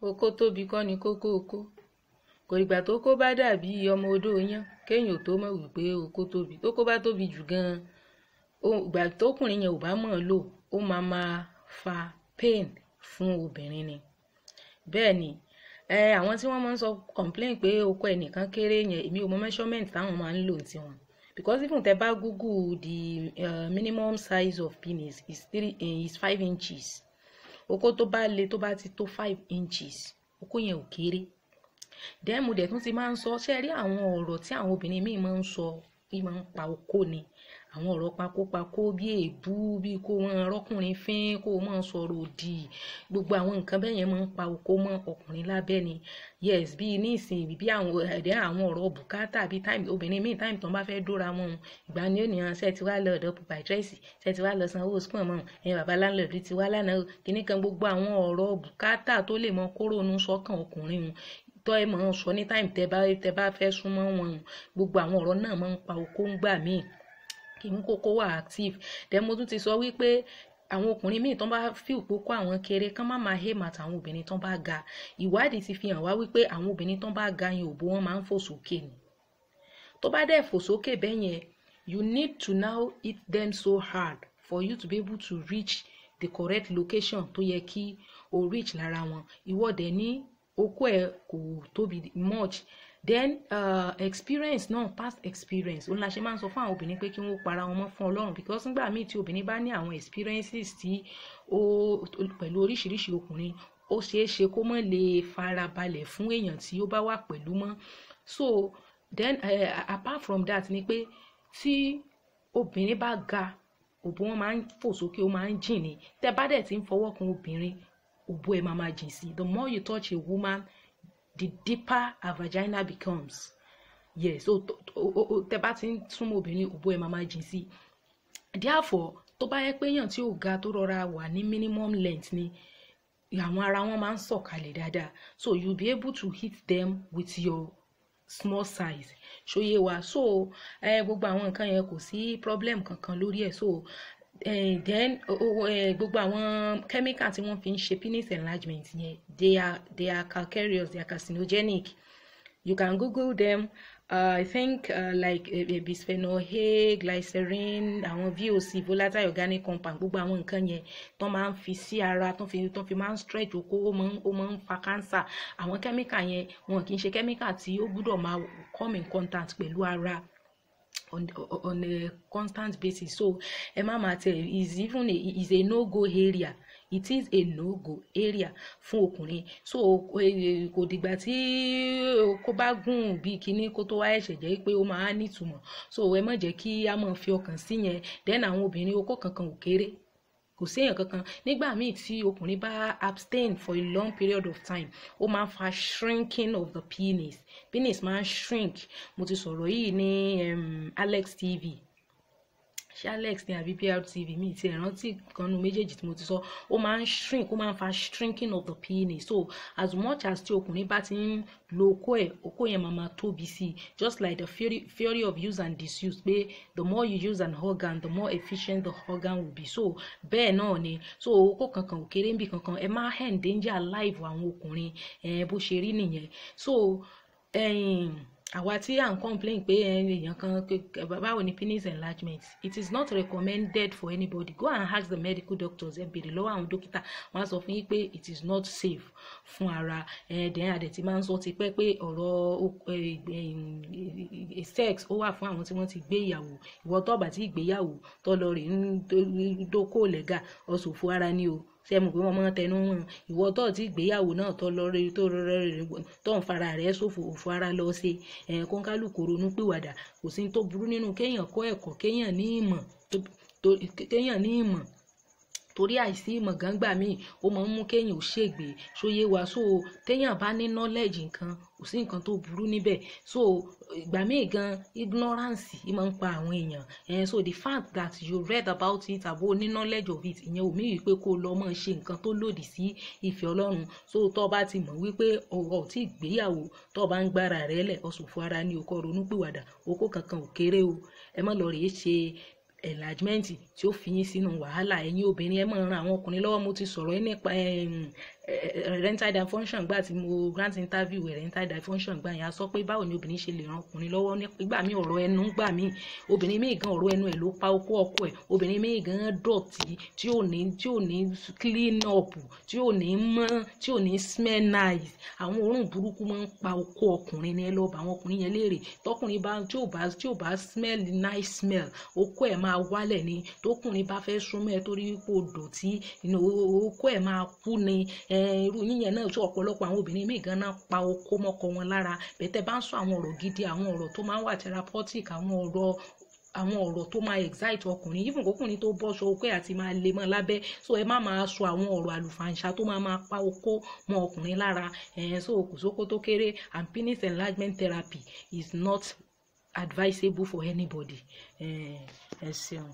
Okó tóbi kọ́ ni kókó okó. Kò dìgbà tókó bá dàbí ọmọ odó iyán kéèyàn ò tó mọ̀ wípé okó tóbi. Tókó bá tóbi jù gan-an, ìgbà tókùnrin yẹn ò bá mọ̀ ọ́n lò, ó máa máa fa pain fún obìnrin ni. Bẹ́ẹ̀ ni, àwọn tí wọ́n máa ń sọ complain pé okó ẹnìkan kéré yẹn, èmi ò mọ measurement táwọn máa ń lò ní tiwọn. Because even tẹ bá Google, the minimum size of penis is 3, is 5 inches. Okó tó bá le, tó bá ti tó 5 inches, okó yẹn ò kéré. Then mo dẹ̀ tún ti máa ń sọ, ṣé ẹ rí àwọn ọ̀rọ̀ tí àwọn obìnrin míì máa ń sọ bí máa ń pa okó ni. Àwọn ọ̀rọ̀ pakópakó bí èébú, bí kó wọ́n rọ́kùnrin fín, kó máa sọ̀rọ̀ òdì. Gbogbo àwọn nǹkan bẹ́ẹ̀ yẹn máa ń pa okó mọ́ ọkùnrin lábẹ́ ni. Yes, bí nísìnyí, bí àwọn ẹ̀dẹ̀ àwọn ọ̀rọ̀ bùkátà, bí time obìnrin míì, time tó ń bá fẹ́ dóra wọn, ìgbà ni ó ní hàn, ṣé ti wá lọ ọ̀dọ̀ proprietress, ṣé ti wá lọ san owó school ọmọ, ẹ̀yin bàbá landlord ti wá lánàá o. Kíní kan, gbogbo àwọn ọ̀rọ̀ bùkátà tó lè mọ kórónú sọ́kàn ọkùnrin wọn tọ́ ẹ máa ń sọ ní time tẹ bá fẹ́ súnmọ́ wọn, gbogbo àwọn ọ̀rọ̀ náà máa ń pa okó ńgbà míì kì í mú kókó wà active. Then mo tún ti sọ wípé àwọn ọkùnrin míì tó bá feel pé okó àwọn kéré, kán má máa aim at àwọn obìnrin tó bá ga. Ìwádìí ti fi hàn wá wípé àwọn obìnrin tó bá ga yẹn, òbò wọn máa ń fò sókè ni. Tó bá dẹ̀ fò sókè bẹ́ẹ̀ yẹn, you need to now hit them so hard for you to be able to reach the correct location tó yẹ kí o reach lára wọn. Ìwọ dẹ̀ ní okó ẹ kò tóbi much. Then experience náà, past experience, òun la ṣe máa ń sọ fún àwọn obìnrin pé kí wọ́n para wọn mọ́ fún Ọlọ́run, because nígbà míì tí obìnrin bá ní àwọn experiences tí ó pẹ̀lú oríṣiríṣi ọkùnrin, ó ṣeé ṣe kó má lè farabalẹ̀ fún èèyàn tí ó bá wà pẹ̀lú mọ́. So then, apart from that ni pé tí obìnrin bá ga, òbò wọn máa ń fò sókè, ó máa ń jìn ní. Tẹ́ bá dẹ̀ ti ń fọwọ́ kan obìnrin, òbò ẹ̀ máa máa jìn sí. The more you touch a woman, the deeper her vagina becomes. Yes, so tẹ́ bá ti ń súnmọ́ obìnrin, òbò ẹ̀ máa máa jìn sí. Therefore, tó bá yẹ pé èèyàn tí ò ga, tó rọra wà ní minimum length ni, àwọn ara wọn máa ń sọ̀kalẹ̀ dáadáa, so you be able to hit them with your small size. Ṣó yé wa? So gbogbo àwọn nǹkan yẹn, kò sí problem kankan lórí ẹ̀. So then gbogbo àwọn chemical tí wọ́n fi ń ṣe penis enlargement yẹn, they are calcareous, they are carcinogenic. You can Google them. I think like bisphenol A, glycerin, àwọn VOC, volatile organic compound, gbogbo àwọn nǹkan yẹn tó máa ń fi sí ara, tó fi máa ń stretch okó, ó máa ń fa cancer. Àwọn chemical yẹn, wọn kì í ṣe chemical tí ó gbúdọ̀ máa come in contact pẹ̀lú ara on a constant basis. So ẹ má máa tẹ is even a is a no go area. It is a no go area fún ọkùnrin. So kò dìgbà tí kó bá gùn bí kíní kó tó wá ẹ̀ṣẹ̀ jẹ́ pé ó máa nítumọ̀. So ẹ má jẹ́ kí a máa fi ọkàn sí yẹn. Then àwọn obìnrin, okó kankan ò kéré, kò sí èèyàn kankan. Nígbà míì tí ọkùnrin bá abstain for a long period of time, ó máa ń fa shrinking of the penis. Penis máa ń shrink. Mo ti sọ̀rọ̀ yìí ní Alex TV, ṣé Alex ní àbí PRTV, mi ti rántí kan nu méjèèjì tí mo ti sọ. Ó máa ń shrink, ó máa ń fa shrinking of the penis. So as much as tí ọkùnrin bá ti ń lo okó ẹ̀, okó yẹn máa máa tóbi sí i, just like the theory of use and disuse, pé the more you use an organ, the more efficient the organ will be. So bẹ́ẹ̀ náà ni. So okó kankan ò kéré níbì kankan. Ẹ má endanger life àwọn ọkùnrin ẹ, bó ṣe rí nìyẹn. So àwa tí à ń complain pé èèyàn kan, báwo ni penis enlargement, it is not recommended for anybody. Go and ask the medical doctors. Ẹ béèrè lọ́wọ́ àwọn dókítà, wọ́n á sọ fún yín pé it is not safe fún ara. Ẹ̀ẹ́dẹ̀ adẹ̀ tí máa ń sọ ti pẹ́ pé ọ̀rọ̀ sex, ó wà fún àwọn tí wọ́n ti gbé ìyàwó. Ìwọ tó bá ti gbéyàwó, tó lọ rè ń dókòó lẹ́gà, ọ̀sọ̀fọ̀ ara ni o. Ṣe mọ̀ pé wọ́n máa ń tẹnu wọn? Ìwọ tó ti gbéyàwó náà, tó lọ rí, tó rọrọ rẹ, tó ń fara rẹ̀ ṣòfò, òfò ara lọ ṣe ẹ̀. Kóńkálùkù ronú pìwàdà. Kò sí tó burú nínú kéèyàn kọ́ ẹ̀kọ́, kéèyàn ní ìmọ̀, kéèyàn ní ìmọ̀, torí àìsí ìmọ̀ gángbà míì, ó máa ń mú kéèyàn ò ṣègbè. Ṣó yé wa? So téèyàn bá ní knowledge nǹkan, kò sí nǹkan tó burú níbẹ̀. So ìgbà míì gan, ignorance yìí máa ń pa àwọn èèyàn. So the fact that you read about it àbó ní knowledge of it, ìyẹn ò mí wípé kó lọ máa ṣe nǹkan tó lòdì sí ìfẹ́ Ọlọ́run. So tó bá ti mọ̀ wípé ọ̀rọ̀ tí ìgbéyàwó, tó bá ń gbára rẹ̀ lẹ̀, ọ̀sùnfún ara ní okó, ronú pìwàdà. Okó kankan ò kéré o. Ẹ má lọ rèé ṣe enlargement tí ó fi yín sínú wàhálà. Ẹ̀yin obìnrin, ẹ máa ran àwọn ọkùnrin lọ́wọ́. Mo ti sọ̀rọ̀ ẹ nípa Erectile dysfunction, gbà tí mo grant interview erectile dysfunction gbà yẹn, a sọ pé báwo ni obìnrin ṣe lè ran ọkùnrin lọ́wọ́ nígbà míì. Ọ̀rọ̀ ẹnu gbà míì, obìnrin míì gan, ọ̀rọ̀ ẹnu ẹ̀ ló pa okó ọkọ ẹ̀. Obìnrin míì gan dọ̀tí, tí ò ní clean up, tí ò ní mọ́, tí ò ní smell nice. Àwọn òórùn burúkú máa ń pa okó ọkùnrin ní. Ẹ lọ bá àwọn ọkùnrin yẹn léèrè. Tọkùnrin bá tí ò bá smell nice smell, okó ẹ̀ máa wálẹ̀ ni. Tókùnrin bá fẹ́ súnmọ́ ẹ torí wípé o dọ̀tí, okó ẹ̀ máa kú ni. Irú yíyẹn náà tí ọ̀pọ̀lọpọ̀ àwọn obìnrin míì gan náà pa okó mọ́kọ wọn lára bẹ́tẹ̀ bá ń sọ àwọn ọ̀rọ̀ gidi, àwọn ọ̀rọ̀ tó máa ń wà therapeutic, àwọn ọ̀rọ̀ tó máa excite ọkùnrin, even kókùnrin tó bọ́ sọ, okó ẹ̀ àti máa le mọ́ lábẹ́. So ẹ má máa sọ àwọn ọ̀rọ̀ àlùfàǹṣà tó máa máa pa okó mọ́ ọkùnrin lára ẹ̀. So kò sóko tó kéré, and penis enlargement therapy is not advisable for anybody. Ẹ ṣeun.